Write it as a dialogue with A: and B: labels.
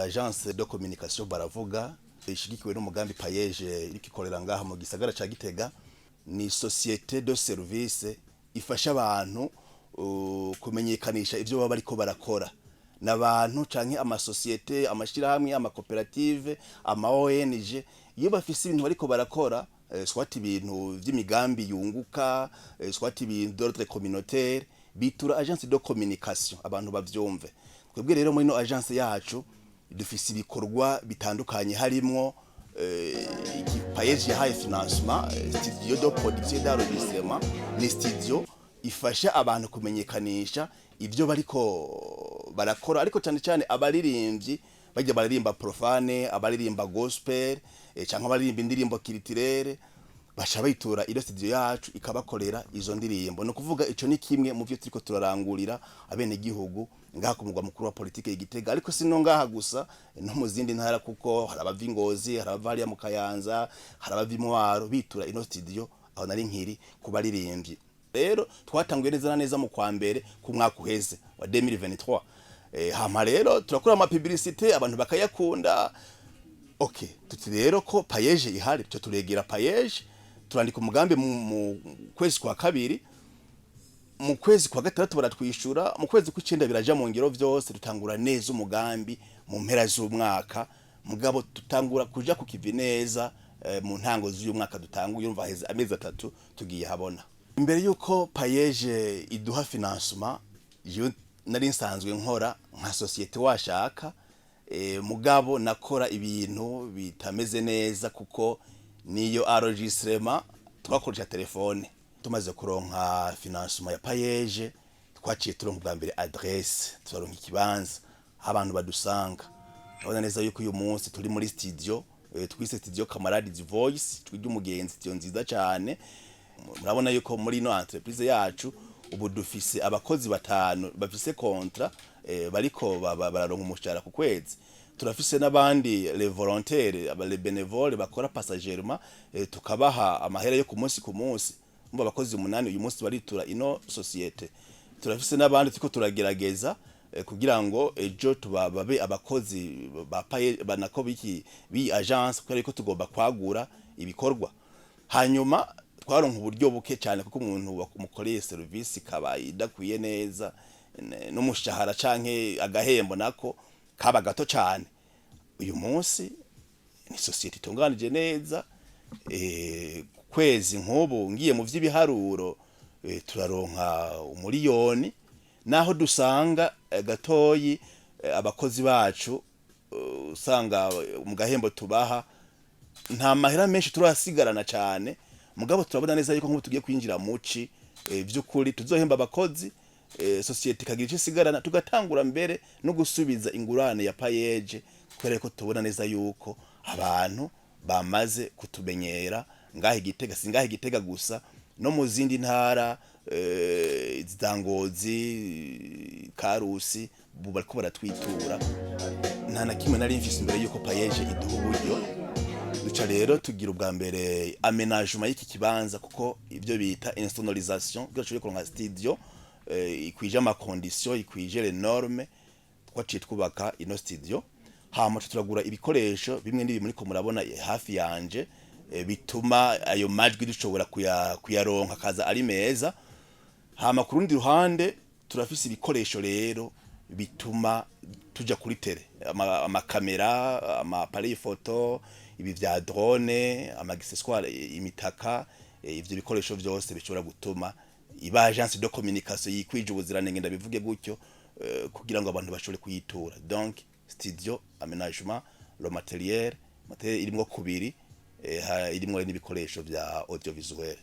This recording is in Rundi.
A: Agence de communication baravuga ishigikiwe n'umugambi PAEEJ, iriko ikorera ngaha mu gisagara ca Gitega. Ni société de service ifasha abantu kumenyekanisha ivyo baba bariko barakora, n'abantu canke amasosiyete, amashirahamwe, amakoperative, ama ONG. Iyo bafise ibintu bariko barakora, soit ibintu vy'imigambi yunguka, soit ibintu d'ordre communautaire, bitura agence de communication. Abantu bavyumve. Twebwe rero muri no agence yacu dufise ibikorwa bitandukanye, harimwo PAEEJ yahaye financement, studio de production d'enregistrement. Ni studio ifasha abantu kumenyekanisha ivyo bariko barakora, ariko cyane cyane abaririmbyi bajya baririmba profane, abaririmba gospel, canke abaririmba indirimbo culturelle, baca bayitura iyo studio yacu ikabakorera izo ndirimbo. No kuvuga ico ni kimwe mu byo turiko turarangurira abene gihugu ngaha ku mugwa mukuru wa politike y'Igitega, ariko sino ngaha gusa, no mu zindi ntara, kuko hari abava Ingozi, hari abava hariya mu Kayanza, hari abava Imwaro, bitura ino studio. Aho nari nkiri ku baririmbyi. Rero twatanguye neza na neza mu kwa mbere ku mwaka uheze wa 2023. Hama rero turakora ama publicité, abantu bakayakunda. Okay, tuti rero ko PAEEJ ihari, cyo turegera PAEEJ, turandika umugambi mu kwezi kwa kabiri, mu kwezi kwa gatandatu baratwishura, mu kwezi kw'icenda biraja mu ngiro vyose. Dutangura neza umugambi mu mpera z'umwaka, mugabo tutangura kuja ku kivi neza mu ntango z'uyu mwaka dutanguye. Urumva heze amezi 3 tugiye habona. Imbere yuko PAEEJ iduha financement, jewe nari nsanzwe nkora nka société washaka, mugabo nakora ibintu bitameze neza, kuko niyo enregistrement twakoresha telefone. Tumaze kuronka financement ya PAEEJ, twaciye turonka ubwa mbere adresse, turaronka ikibanza aho abantu badusanga. Urabona neza yuko uyu munsi turi muri studio, twise studio Camarades Voice, ijwi ry'umugenzi, studio nziza cyane. Murabona yuko muri ino entreprise yacu ubu dufise abakozi batanu bafise contrat, bariko bararonka umushahara ku kwezi. Turafise n'abandi les volontaires, aba les bénévoles bakora passagèrement, tukabaha amahera yo ku munsi ku munsi. Mumva abakozi umunani uyu munsi baritura ino société. Turafise n'abandi turiko turagerageza kugira ngo ejo tuba babe abakozi ba paye banako biki bi agence, kubera ko tugomba kwagura ibikorwa. Hanyuma twaronka uburyo buke cyane, kuko umuntu mukoreye service ikaba idakwiye neza, n'umushahara canke agahembo nako kaba gato cyane. Uyu munsi ni société itunganije neza. Kwezi nk'ubu ngiye mu vy'ibiharuro, turaronka umuriyoni, naho dusanga gatoyi, abakozi bacu, usanga mu gahembo tubaha nta mahera menshi turasigarana cyane. Mugabo turabona neza yuko nk'ubu tugiye kwinjira muci, vy'ukuri tuzohemba abakozi, société ikagira icyo isigarana, tugatangura mbere no gusubiza ingurane ya PAEEJ, kubera ko tubona neza yuko abantu bamaze kutumenyera ngaha Igitega. Si ngaha Igitega gusa, no mu zindi ntara, za Ngozi, Karusi, ubu bariko baratwitura. Nta na kimwe nari mfise imbere yuko PAEEJ iduha uburyo. Duca rero tugira ubwa mbere aménagement y'iki kibanza, kuko ibyo bita insonorisation, kugira dushobore kuronka studio ikwije ama conditions, ikwije les normes. Twaciye twubaka ino studio, hama turagura ibikoresho bimwe n'ibi muriko murabona hafi yanje, bituma ayo majwi dushobora kuyaronka akaza ari meza. Hama ku rundi ruhande turafise ibikoresho rero bituma tuja kuri terrain, amakamera, ama appareil photo, ibi vya drone, ama accessoire, imitaka, ivyo bikoresho vyose bishobora gutuma iba agence de communication yikwije ubuziranenge, ndabivuge gutyo, kugira ngo abantu bashobore kuyitura. Donc studio, aménagement, le matériel irimwo kubiri, irimwo n'ibikoresho vya audiovisuel.